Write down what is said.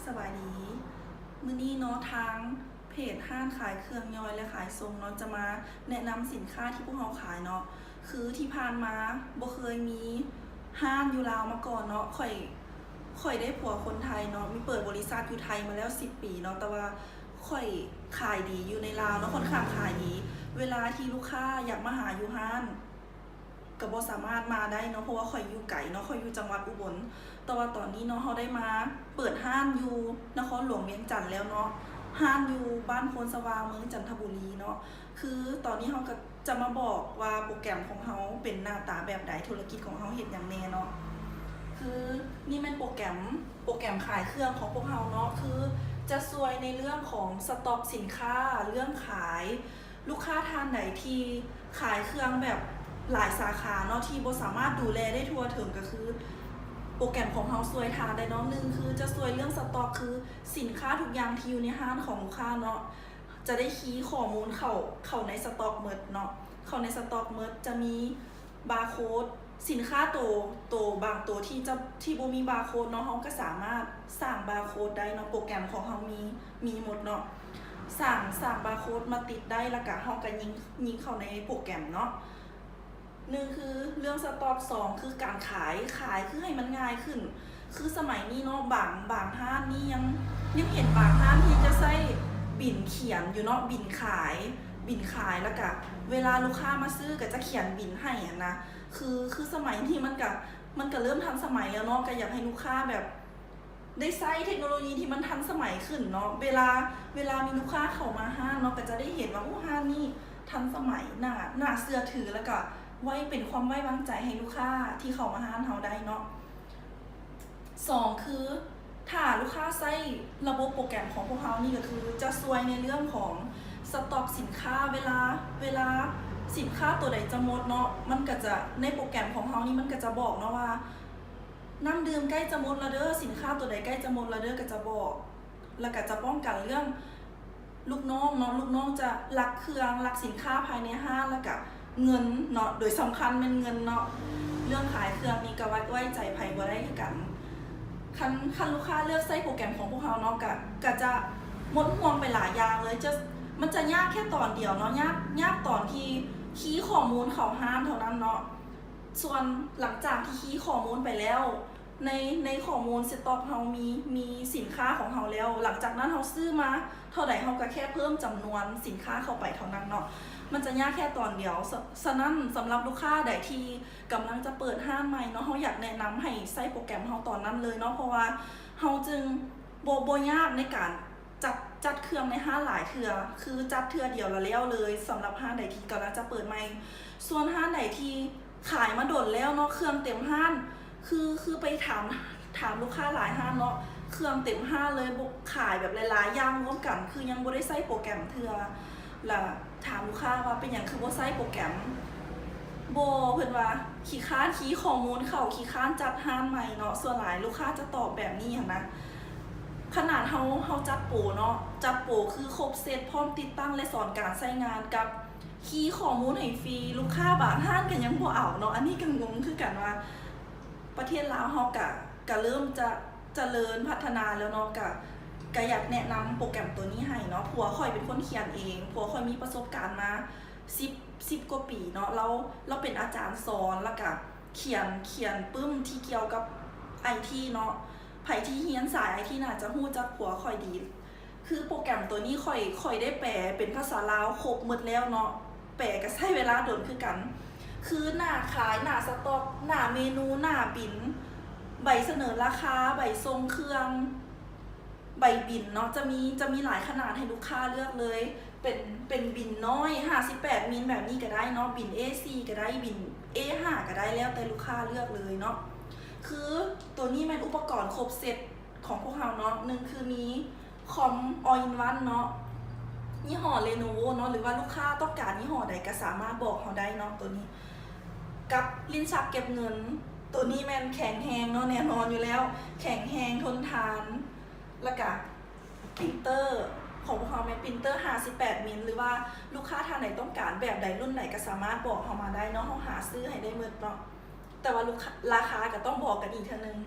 ສະບາຍດີ ມື້ນີ້ເນາະ ທາງເພຈຮ້ານຂາຍເຄື່ອງຍ່ອຍ ແລະ ຂາຍສົ່ງເນາະ ຈະມາແນະນຳສິນຄ້າທີ່ພວກເຮົາຂາຍເນາະ. ຄືທີ່ຜ່ານມາບໍ່ເຄີຍມີຮ້ານຢູ່ລາວມາກ່ອນເນາະ. ຂ້ອຍ ຂ້ອຍໄດ້ຜົວຄົນໄທເນາະ ມີເປີດບໍລິສັດຢູ່ໄທມາແລ້ວສິບປີເນາະ ແຕ່ວ່າຂ້ອຍຂາຍດີຢູ່ໃນລາວເນາະ ຄ່ອນຂ້າງຂາຍດີ. ເວລາທີ່ລູກຄ້າຢາກມາຫາຢູ່ຮ້ານ ກໍບໍ່ສາມາດມາໄດ້ເນາະ ເພາະວ່າຂ້ອຍຢູ່ໄກເນາະ ຂ້ອຍຢູ່ຈັງຫວັດອຸບົນ. ແຕ່ວ່າຕອນນີ້ເນາະ ເຮົາໄດ້ມາເປີດຮ້ານຢູ່ນະຄອນຫຼວງວຽງຈັນແລ້ວເນາະ ຮ້ານຢູ່ບ້ານໂພນສະຫວ່າງ ເມືອງຈັນທະບູລີເນາະ. ຄືຕອນນີ້ເຮົາກໍຈະມາບອກວ່າໂປຣແກຣມຂອງເຮົາເປັນໜ້າຕາແບບໃດ ທຸລະກິດຂອງເຮົາເຮັດຫຍັງແດ່ເນາະ. ຄືນີ້ແມ່ນໂປຣແກຣມ ໂປຣແກຣມຂາຍເຄື່ອງຂອງພວກເຮົາເນາະ ຄືຈະຊ່ວຍໃນເລື່ອງຂອງສະຕັອກສິນຄ້າ ເລື່ອງຂາຍ ລູກຄ້າທ່ານໃດທີ່ຂາຍເຄື່ອງແບບຫຼາຍສາຂາເນາະ ທີ່ບໍ່ສາມາດດູແລໄດ້ທົ່ວເຖິງ ກໍຄືໂປຣແກຣມຂອງເຮົາຊ່ວຍທ່ານໄດ້ເນາະ. ໜຶ່ງຄືຈະຊ່ວຍເລື່ອງສະຕັອກ ຄືສິນຄ້າທຸກຢ່າງທີ່ຢູ່ໃນຮ້ານຂອງລູກຄ້າເນາະ ຈະໄດ້ຄີຂໍ້ມູນເຂົ້າ ເຂົ້າໃນສະຕັອກໝົດເນາະ ເຂົ້າໃນສະຕັອກໝົດ ຈະມີບາໂຄດ ສິນຄ້າໂຕ ໂຕບາງໂຕທີ່ຈະ ທີ່ບໍ່ມີບາໂຄດເນາະ ເຮົາກໍສາມາດສ້າງບາໂຄດໄດ້ເນາະ ໂປຣແກຣມຂອງເຮົາມີ ມີໝົດເນາະ ສ້າງ ສ້າງບາໂຄດມາຕິດໄດ້ ແລ້ວກະເຮົາກະຍິງ ຍິງເຂົ້າໃນໂປຣແກຣມເນາະ. ໜຶ່ງຄືເລື່ອງສະຕັອກ ສອງຄືການຂາຍ ຂາຍຄືໃຫ້ມັນງ່າຍຂຶ້ນ ຄືສະໄໝນີ້ເນາະ ບາງ ບາງຮ້ານນີ້ຍັງ ຍັງເຫັນບາງຮ້ານທີ່ຈະໃຊ້ບິນຂຽນຢູ່ເນາະ ບິນຂາຍ ບິນຂາຍ ແລ້ວກະເວລາລູກຄ້າມາຊື້ກໍຈະຂຽນບິນໃຫ້ຫັ້ນນະ ຄື ຄືສະໄໝນີ້ມັນກະ ມັນກະເລີ່ມທັນສະໄໝແລ້ວເນາະ ກະຢາກໃຫ້ລູກຄ້າແບບ ໄດ້ໃຊ້ເທັກໂນໂລຢີທີ່ມັນທັນສະໄໝຂຶ້ນເນາະ ເວລາ ເວລາມີລູກຄ້າເຂົ້າມາຮ້ານເນາະ ກໍຈະໄດ້ເຫັນວ່າ ໂອ້ ຮ້ານນີ້ທັນສະໄໝ ໜ້າ ໜ້າເຊື່ອຖື ແລ້ວກະໄວ້ ເປັນຄວາມໄວ້ວາງໃຈໃຫ້ລູກຄ້າທີ່ເຂົ້າມາຮ້ານເຮົາໄດ້ເນາະ. ສອງຄື ຖ້າລູກຄ້າໃຊ້ລະບົບໂປຣແກຣມຂອງພວກເຮົານີ້ ກໍຄືຈະຊ່ວຍໃນເລື່ອງຂອງສະຕັອກສິນຄ້າ ເວລາ ເວລາສິນຄ້າໂຕໃດຈະໝົດເນາະ ມັນກໍຈະ ໃນໂປຣແກຣມຂອງເຮົານີ້ ມັນກໍຈະບອກເນາະວ່າ ນ້ຳດື່ມໃກ້ຈະໝົດແລ້ວເດີ ສິນຄ້າໂຕໃດໃກ້ຈະໝົດແລ້ວເດີ ກໍຈະບອກ ແລ້ວກໍຈະປ້ອງກັນເລື່ອງລູກນ້ອງເນາະ ລູກນ້ອງຈະລັກເຄື່ອງ ລັກສິນຄ້າພາຍໃນຮ້ານ ແລ້ວກໍເງິນເນາະ ໂດຍສຳຄັນແມ່ນເງິນເນາະ ເລື່ອງຂາຍເຄື່ອງນີ້ກໍໄວ້ ໄວ້ໃຈໃຜບໍ່ໄດ້ຄືກັນ. ຄັນ ຄັນລູກຄ້າເລືອກໃຊ້ໂປຣແກຣມຂອງພວກເຮົາເນາະ ກໍ ກໍຈະໝົດຫ່ວງໄປຫຼາຍຢ່າງເລີຍ ຈະ ມັນຈະຍາກແຄ່ຕອນດຽວເນາະ ຍາກ ຍາກຕອນທີ່ຄີຂໍ້ມູນເຂົ້າຮ້ານເທົ່ານັ້ນເນາະ. ສ່ວນຫຼັງຈາກທີ່ຄີຂໍ້ມູນໄປແລ້ວ ໃນ ໃນຂໍ້ມູນສະຕັອກເຮົາມີ ມີສິນຄ້າຂອງເຮົາແລ້ວ ຫຼັງຈາກນັ້ນເຮົາຊື້ມາເທົ່າໃດ ເຮົາກໍແຄ່ເພີ່ມຈຳນວນສິນຄ້າເຂົ້າໄປເທົ່ານັ້ນເນາະ ມັນຈະຍາກແຄ່ຕອນດຽວ. ສະ ສະນັ້ນ ສຳລັບລູກຄ້າໃດທີ່ກຳລັງຈະເປີດຮ້ານໃໝ່ເນາະ ເຮົາຢາກແນະນຳໃຫ້ໃຊ້ໂປຣແກຣມເຮົາຕອນນັ້ນເລີຍເນາະ ເພາະວ່າເຮົາຈຶ່ງບໍ່ ບໍ່ຍາກໃນການ ຈັດ ຈັດເຄື່ອງໃນຮ້ານຫຼາຍເທື່ອ ຄືຈັດເທື່ອດຽວລະແລ້ວເລີຍ ສຳລັບຮ້ານໃດທີ່ກຳລັງຈະເປີດໃໝ່. ສ່ວນຮ້ານໃດທີ່ຂາຍມາດົນແລ້ວເນາະ ເຄື່ອງເຕັມຮ້ານ ຄື ຄືໄປຖາມ ຖາມລູກຄ້າຫຼາຍຮ້ານເນາະ ເຄື່ອງເຕັມຮ້ານເລີຍ ບໍ່ ຂາຍແບບຫຼາຍໆຢ່າງລວມກັນ ຄືຍັງບໍ່ໄດ້ໃຊ້ໂປຣແກຣມເທື່ອ ລະຖາມລູກຄ້າວ່າເປັນຫຍັງຄືບໍ່ໃຊ້ໂປຣແກຣມ ບໍ່ ເພິ່ນວ່າຂີ້ຄ້ານຄີຂໍ້ມູນເຂົ້າ ຂີ້ຄ້ານຈັດຮ້ານໃໝ່ເນາະ ສ່ວນຫຼາຍລູກຄ້າຈະຕອບແບບນີ້ຫັ້ນນະ. ຂະໜາດເຮົາ ເຮົາຈັດໂປເນາະ ຈັດໂປຄືຄົບເຊັດ ພ້ອມຕິດຕັ້ງ ແລະ ສອນການໃຊ້ງານ ກັບຄີຂໍ້ມູນໃຫ້ຟຣີ ລູກຄ້າບາງຮ້ານກໍຍັງບໍ່ເອົາເນາະ ອັນນີ້ກໍງົງຄືກັນວ່າ ປະເທດລາວເຮົາກະ ກະເລີ່ມຈະຈະເລີນພັດທະນາແລ້ວເນາະ ກະ ກະຢາກແນະນຳໂປຣແກຣມໂຕນີ້ໃຫ້ເນາະ ຜົວຂ້ອຍເປັນຄົນຂຽນເອງ ຜົວຂ້ອຍມີປະສົບການມາສິບ ສິບກວ່າປີເນາະ ລາວ ລາວເປັນອາຈານສອນ ແລ້ວກະຂຽນ ຂຽນປຶ້ມທີ່ກ່ຽວກັບໄອທີເນາະ ໃຜທີ່ຮຽນສາຍໄອທີໜ້າຈະຮູ້ຈັກຜົວຂ້ອຍດີ ຄືໂປຣແກຣມໂຕນີ້ຂ້ອຍ ຂ້ອຍໄດ້ແປເປັນພາສາລາວຄົບໝົດແລ້ວເນາະ ແປກໍໃຊ້ເວລາດົນຄືກັນ ຄືໜ້າຂາຍ ໜ້າສະຕັອກ ໜ້າເມນູ ໜ້າບິນ ໃບສະເໜີລາຄາ ໃບສົ່ງເຄື່ອງ ໃບບິນເນາະ ຈະມີ ຈະມີຫຼາຍຂະໜາດໃຫ້ລູກຄ້າເລືອກເລີຍ ເປັນ ເປັນບິນນ້ອຍ ຫ້າສິບແປດມິນແບບນີ້ກໍໄດ້ເນາະ ບິນເອສີ່ກໍໄດ້ ບິນເອຫ້າກໍໄດ້ ແລ້ວແຕ່ລູກຄ້າເລືອກເລີຍເນາະ. ຄືໂຕນີ້ແມ່ນອຸປະກອນຄົບເຊັດຂອງພວກເຮົາເນາະ ໜຶ່ງຄືມີ ຄອມ All in One ເນາະ ຍີ່ຫໍ້ Lenovo ເນາະ ຫຼືວ່າລູກຄ້າຕ້ອງການຍີ່ຫໍ້ໃດກໍສາມາດບອກເຮົາໄດ້ເນາະ ໂຕນີ້ ກັບລິ້ນຊັກເກັບເງິນ ໂຕນີ້ແມ່ນແຂງແຮງເນາະ ແນ່ນອນຢູ່ແລ້ວ ແຂງແຮງ ທົນທານ ແລ້ວກະ printer ຂອງພວກເຮົາແມ່ນ printer ຫ້າສິບແປດມິນ ຫຼືວ່າລູກຄ້າທ່ານໃດຕ້ອງການແບບໃດ ລຸ້ນໃດກໍສາມາດບອກເຮົາມາໄດ້ເນາະ ເຮົາຫາຊື້ໃຫ້ໄດ້ໝົດເນາະ ແຕ່ວ່າລູກຄ້າ ລາຄາກໍຕ້ອງບອກກັນອີກເທື່ອໜຶ່ງ.